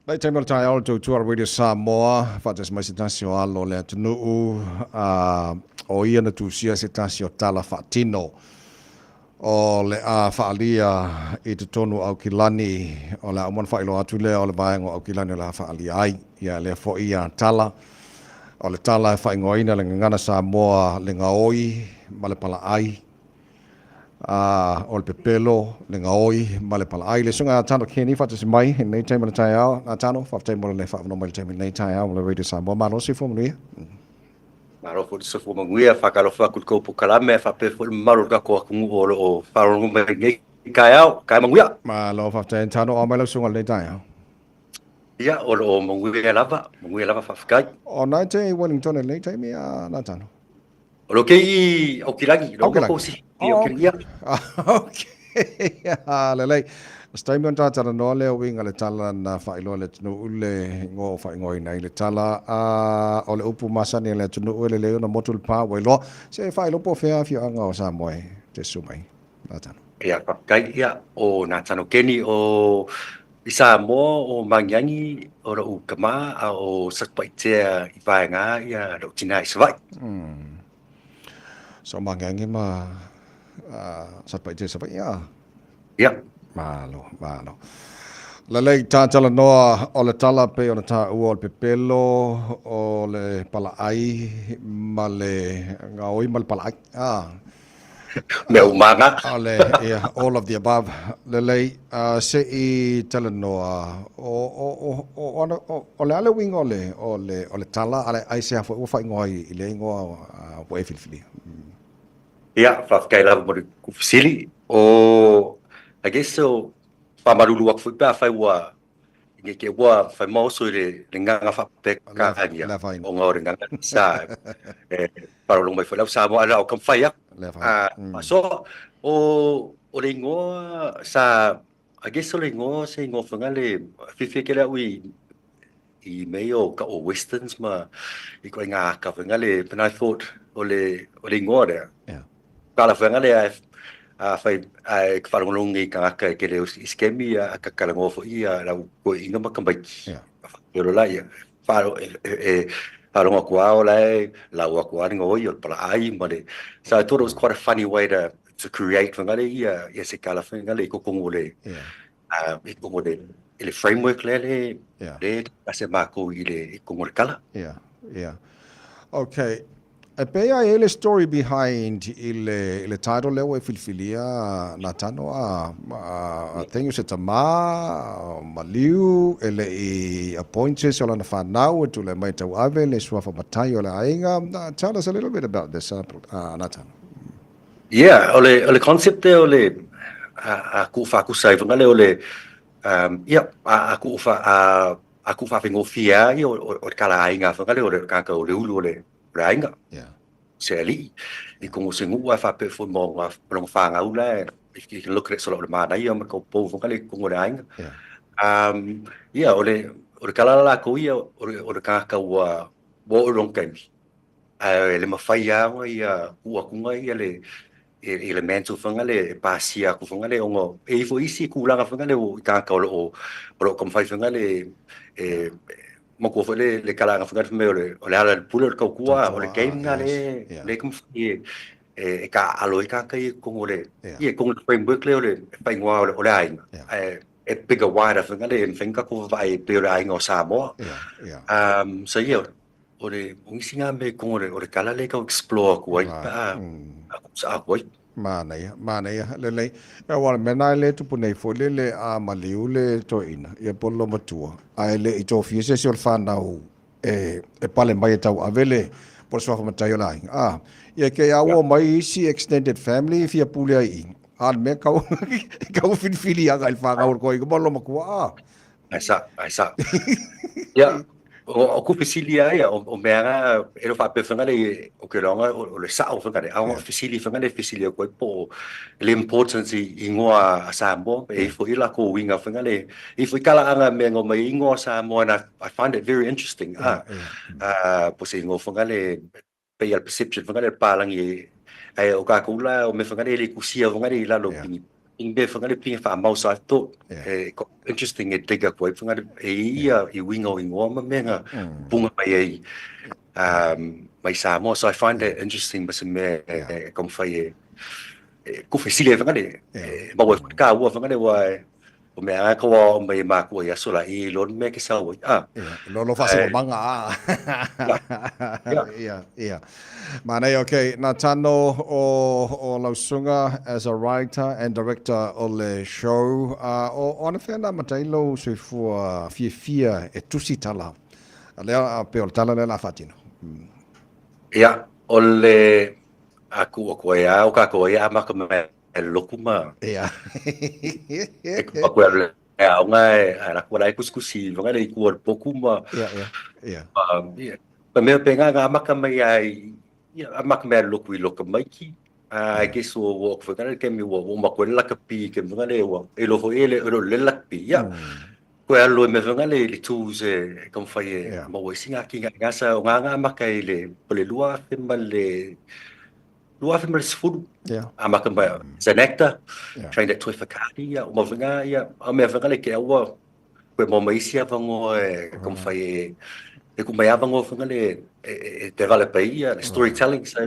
Nei taimi o le taeao o le tautua a Radio Samoa, faatasi mai se tasi o alo o le atunuu, a o ia na tusia se tasi o tala faatino o le a faaalia i totonu o Aukilani. O le a uma ona faailoa atu lea o le vaega o Aukilani o le a faaalia ai. Ia lea foi ia tala, o le tala e faaigoaina le Gagana Samoa le gaoi ma le palaai, a o le pepelo, le gaoi ma le palaai. Le susuga ia Tano Kenny faatasi mai i lenei taimi o le taeao. Na Tano, faafetai mo le faavanoa mai i le taimi i lenei taeao mo le Radio Samoa. Malo soifua manuia. Malo foi le soifua manuia, faatalofa atu i le tou polokalame ae faapea foi le mamalu o le tatou atunuu o lo o faalogologo mai i lenei taeao. Taeao manuia. Malo faafetai Tano, oo mai lau susuga i lenei taeao. Ia, o lo o manuia lava, manuia lava faafetai. O na e te i Wellington i lenei taimi a Natano? O lo kei i Aukilagi, lo Aukilagi. ko si i Aukilagi. Ia. Okay. Ah, lelei. Se taimi ona tātalanoa lea uiga le tala na faailoa le atunuu le igoa o faaigoaina ai le tala a o le upu masani a le atunuu e lelei ona motu le pā ua iloa. Se faailoa po o fea afioaga o Samoa e te susu mai. Natano. Ia, faafetai. Ia, o Natano Keni o i Samoa o Magiagi o lou tama a o Satupaitea i Vaega ia lou tina i Savaii. So Magiagi ma Satupaitea i Savaii a? Ia. Malo, malo. Lelei, tātalanoa o le tala pei ona tāua o le pepelo, o le palaai ma le gaoi ma le palaai. Ah. Mea umaga. O le, yeah, all of the above. Lelei, se i talanoa, o, o, o, o, o, o le a le uiga o le, o le, o le tala, a le, aisea foi ua faaigoa ai i lea igoa ua e filifilia? Ia, faafetai lava mo le fesili. O, I guess so, faamalulu atu foi pe afai ua I te ua whai maoso i le nganga whapekānia o ngā o le nganga sa e parolongo mai foi lau Samoa ala o ka whai aku. So, o le ingoa sa, I guess o le ingoa se ingoa whanga le whiwhi ke lau i mei o ka o Westerns ma i koe ngā aka whanga le, and I thought o le ingoa rea. Yeah. Kala whanga le a whai a ka wharongolongo i kangaka e kele i skemi a ka kalangoa fo i a lau koe inga ma kamaiki. Yeah. Whakero la ia. Wharo e wharonga kua o la e lau a kua ringa oi o le pala ai ma le. So I thought it was quite a funny way to create whanga le ia se kala whanga le i kokongo le. Yeah. I kongo le i le framework lea le Yeah. le a se mākou i le i kongo le kala. Yeah, yeah. Okay. E pei a e le story behind i le, i le title lea ua e filifilia Natano a, a, a thank you se tamā maliu e le i appointed se o lana whanau e tule mai tau ave le suafa matai o le aiga. Tell us a little bit about this, Natano. Yeah, o le concept o le a ku whakusa i whangale o le ia a ku wha a ku whawhengofia ia o le kala aiga whangale o le kaka o le ulu o le le aiga. Yeah. Se ali'i. I kongo se ngua e whapea foi mo ngā longa whāngau la, if you can look at it sort of le mānaia ma ka pou whangale i kongo le aiga. Yeah. Ia, o le kala la ko ia, o le kākau ua o long kaimi. Le mawhai awa ia uakunga ia le i le mantle whangale e pāsia aku whangale ongo e ifo isi kūlanga whangale o i kākau o lo kamwhai whangale e Makua foi le kalaga whangare me o le ala le pule o le kaukua o le game nga le le kamwhai e ka alo i ka kai kongo le ia kongo le framework le o le whaingoa o le aiga e bigger wider whangare e whenga ko vai pe o le aiga o Samoa. So ia o le ongisi ngā me kongo le o le kala le kau explore ku ai pa a ku sa ku ai. Mānaia, mānaia, lelei. E wala, mea nā e le tupu nei foi le le a maliu le toeaina, ia po le lomatua, a e le i tofia se isi o le whanau e pale mai e tau ave le po le suafa matai o le aiga. A, ia kei a ua mai isi extended family i fia pule ai i. A le mea kau, kau whiriwhiri anga i le whangau o le koe, ma lomatua, a. Ai sa, ai sa. Ia, o ku fesili ai, o mea nga, e lo whaape whangale, o ke roanga, o le sao whangale, a o fesili whangale, fesili o koe po, le importance i ingoa a Samoa, e ifo i la ko winga whangale, ifo i kala anga mea ngo mai ingoa Samoa, and I find it very interesting. Po se ingoa whangale, pei a le perception whangale, le pālangi e, o kākou la, o mea whangale, e le kusia whangale i lalo pini. I mea whangare pinga whaamau so I thought eh, interesting e dig up wai whangare e ia i winga o ingoa ma mea nga punga mai ai mai Samoa. So I find that interesting ma se mea e taumafai e ku fesili ai whangare e maua ai ka ua whangare wa e o mea anga ka wa o mai e mākua i aso la i lo mea ke sau ai. Ah. Yeah, lo whaasomanga a. Yeah, yeah. Manaia, okay, nā Tano o, o Lausunga as a writer and director o le show. O, o anawhea nā matai lou soifua fiafia e tusi tala. Lea, pe o le tala lea la whaatino. Ia, o le aku o koe a, o ka koe a maka me loku ma. Ia. E ku koe le aoga e a la koe la e kusikusi, wanga le i kua le poku ma. Ia, ia, ia. Ia. Pa mea pe ngā ngā maka mai ai, ia, a maka mai a loku i loka maiki. I guess o o ku whakare ke mi o o ma koe laka pi ke whakare o e lofo e le o le laka pi. Ia. Koe alo e me whakare le tools e taumafai e maua ai singa ki ngā sa o ngā ngā maka i le o le 2000 ma le 2010. A maka mai as an actor, trained at Toi Whakaari, ia, o ma ia, a mea whakare ke aua koe mo mai isi avangoa e taumafai e e ku mai avangoa whakare e develop ai ia le storytelling. So,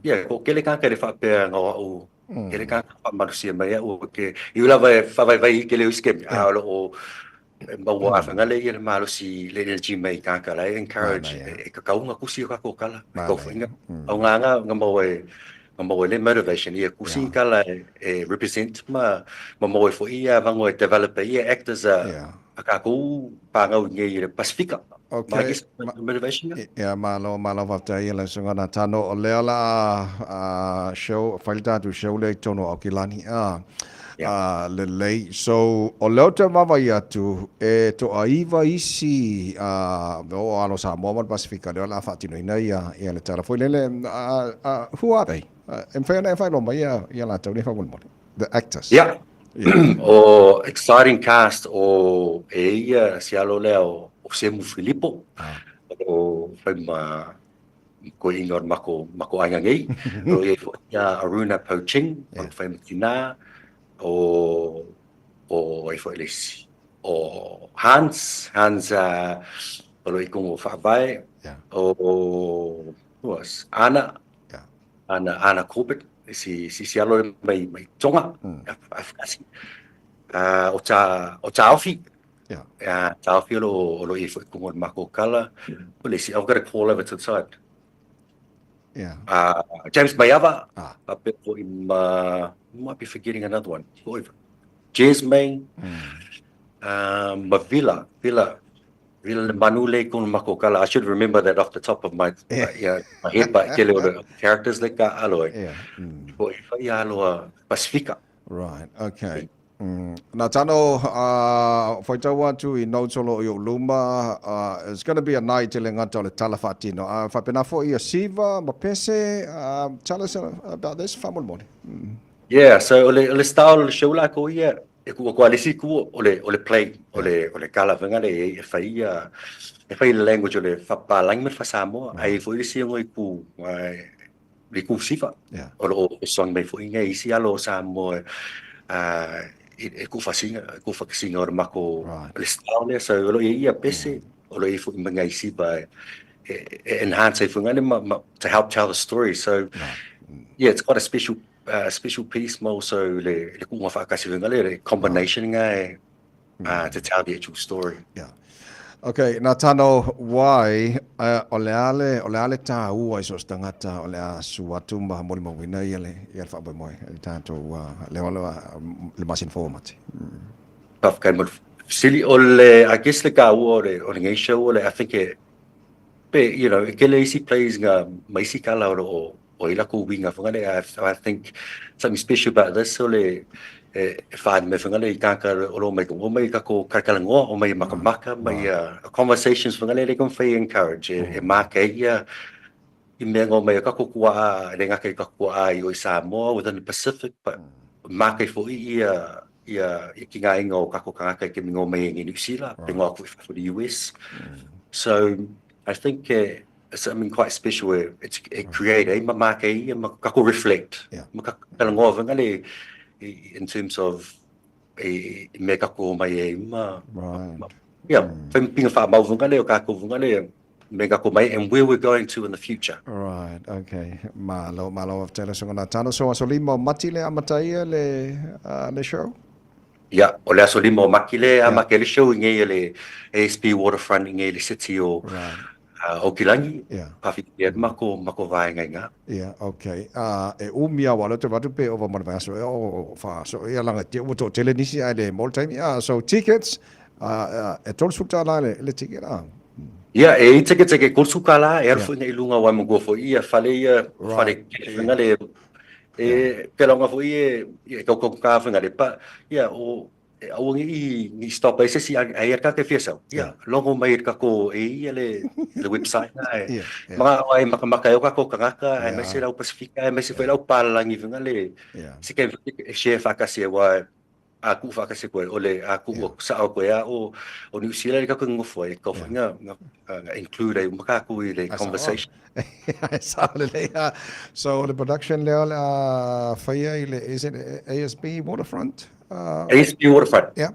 ia, ko kele kāka le whapea ngā au Ke le kāka whamarusia mai au ke i ula vai whawaiwai i ke leo iske a o o maua awhangale i le malosi le energy mai kāka la e encourage e kakaunga kusi o kako kala e kau whainga au ngā ngā ngā maua e ngā maua le motivation ia kusi kala e represent ma ma maua e fo ia vango e develop ia actors a a kākou pāngau i ngei i le Pasifika. Okay. I guess motivation ia. Ia, malo, malo faafetai i le susuga Natano. O lea la a show, fai le tatou show lea i totonu o Aukilani. Ah, yeah. Lelei. So, o lea ou te vaavaai atu, e toaiva isi o alo Samoa ma le Pasifika lea o le a faatinoina ia, ia le tala foi lele. Who are they? E mafai ona e faailoa mai ia, ia latou nei faamolemole. The actors. Yeah. O exciting cast o e ia si alo lea o, o Semu Filipo. Ah. O whai ma ko inga o mako, mako ainga ngei. O ia fo ia Aruna Po Ching, yeah. o whai ma tina, o, o ai fo elesi. O Hans, Hans o lo ikongo whaavae. Yeah. O, who else? Ana, Yeah. Ana, Ana Corbett, si, si, si alo mai, mai Tonga, afkasi. O tā, o Tāofi. Yeah. Tāofi o lo, o lo i fo i mako kala. O le si, I've got a call over to the side. Yeah. James Maiava. Ah. A pe fo i ma, might be forgetting another one. Jasmine. Mavila, Vila, Vila le manu le kona mako kala. I should remember that off the top of my, yeah, my head, but kele o the characters le ka alo e. Yeah. Ko i whai aloa Pasifika. Right, okay. Nā Tano, whaitau atu i notes o lo i o luma, it's going to be a night e le ngata o le tala whaatino. Whapena fo ia Siva, ma Pese, tell us about this, whamolemole. Yeah, so o le, o le style o le show la ko ia, E kua kua le isi kua o le o le play o le o le kala faiga le e fai ia e fai le language o le faapapalangi ma le faasamoa ae foi le isi i ku le ku sifa o lo o fesoasoani mai foi ia isi alo o Samoa e tuufasiga tuufakasiga o le matou le style lea. So o lo o i ai ia pese o lo o i ai foi ma nai sifa e enhance ai foi le ma to help tell the story. So yeah, it's quite a special special piece ma also le le kuʻuga faatasi foi le le combination nga e to tell the actual story. Yeah. Okay, Natano, why o le a le o le a le tāua i so o se tagata o le a su atu ma molimauina ia le ia le faamoemoe i le tatou lea o le masina fou o Mati. Faafetai mo le fesili. O le I guess le tāua o le o lenei show o le I think e pe you know e tele isi plays nga ma isi kala o lo o O i lakou uiga fagale, I think something special about this o le e whaanu mai fagale i kāka o lo mai o mai kako karakalanoa, o mai makamaka, mai conversations fagale le kon whai encourage e māke ia i mea ngō mai o kako kua a, le ngaka i kako kua a i o i Samoa within the Pacific, but māke fo i ia ia i ki ngā inga o kako kangaka i ke ngō mai e New Zealand, pe ngō aku i whawhuri US. So, I think it's something quite special e, it's, e create ai ma māke ia, ma kako reflect, ma kako kalangoa whangale. in terms of i mea kakou mai ai ma ia fai ma piga faamau foi lea o kakou foi lea mea kakou mai and where we're going to in the future. Right, okay. Malo, malo faafetai lau Susuga Natano. So aso 5 o Mati le amataia le le show? Ia, o le aso 5 o Mati le amata ai le show i nei le ASB Waterfront i nei le city o Aokilangi, Pafitia ma ko ma ko vaega i nga. Ia, okay. E umi lava aua o lea ou te vaai atu pe ova ma le vaiaso ea o faaso ia leaga te ua toatele nisi ae le maua le taimi. So tickets, e $30 le ticket a? Ia, e i tickets e $30, e alu foi i luga aua e manatua foi ia fale ia, fale kele foi le, e pela ona foi e tautaugata foi le pa, ia o E aua ne i stop ai se isi ai a tātou e fia sau. Ia, logo mai i le tatou e ia le le website na e manao ai makamaka ai o tatou tagata aemaise le au Pasifika aemaise foi le au papalagi foi le se taimi foi e share faatasi ai aua a tuu faatasi atu ai o le a tuu atu sao atu ai lava o Niu Sila le tatou e nonofo ai e tatau foi ona include ai uma tatou i le conversation. E sao lelei lava. So o le production lea o le a faia i le, is it ASB Waterfront? ASB Waterfront. Yeah.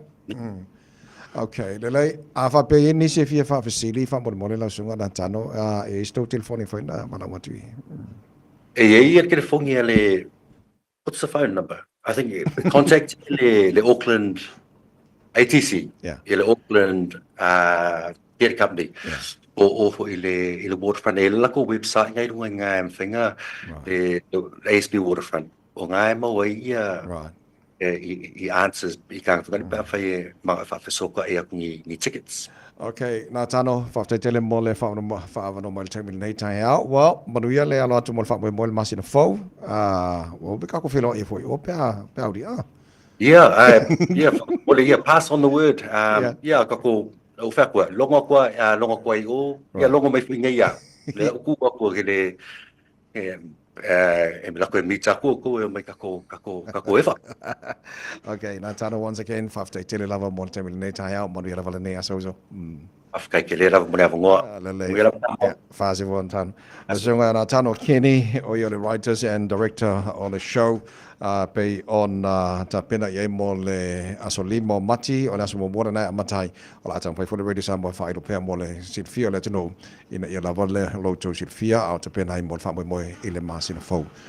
Okay, lelei. A faapea i ai nisi e fia faafesili, faamolemole lau susuga Natano, e i ai se tou telefoni foi na valaau atu i. E i ai le telefoni a le, what's the phone number? I think contact le, le Auckland ATC, yeah. I le Auckland Theatre Company. Yeah. O o foi i le, i le Waterfront. E le lakou website ngai lunga i ngā mawhenga, right. Le, le ASB Waterfront. O ngā e maua ai ia, right. I answers i kāna whakari pe awhai e whawhesoka e aku ni tickets. Ok, nā Tano, faafetai tele mo le faaavanoa mai i le taimi lenei taeao. Well, manuia le alo atu mo le faamoemoe i le masina fou. Ua umi kākou feiloai ai foi i o pe a, pe a uri, ah. Yeah, yeah, whakamoemole, yeah, pass on the word. Yeah, kako, o whea koe, longo koa, longo koa i o, yeah, longo mai foi nei au. Le uku aku ke le, E, e lako e mita ko ko e mai kako kako kako efa. Okay, nā Tano once again, faafetai tele lava mo le taimi lenei taeao, manuia lava lenei aso uso. Faafetai tele lava mo le avanoa. Lelei. Manuia lava tātou. Whaasewa Tano. Susuga nā Tano Kenny, o ia o le writers and director o le show, pei ona tapena i ai mo le aso 5 o Mati, o le aso muamua lena e amata ai. O le a taumafai foi le Radio Samoa e faailo pea mo le silafia o le atunuu, ina ia lava le lo outou silafia a o tapena ai mo le faamoemoe i le masina fou.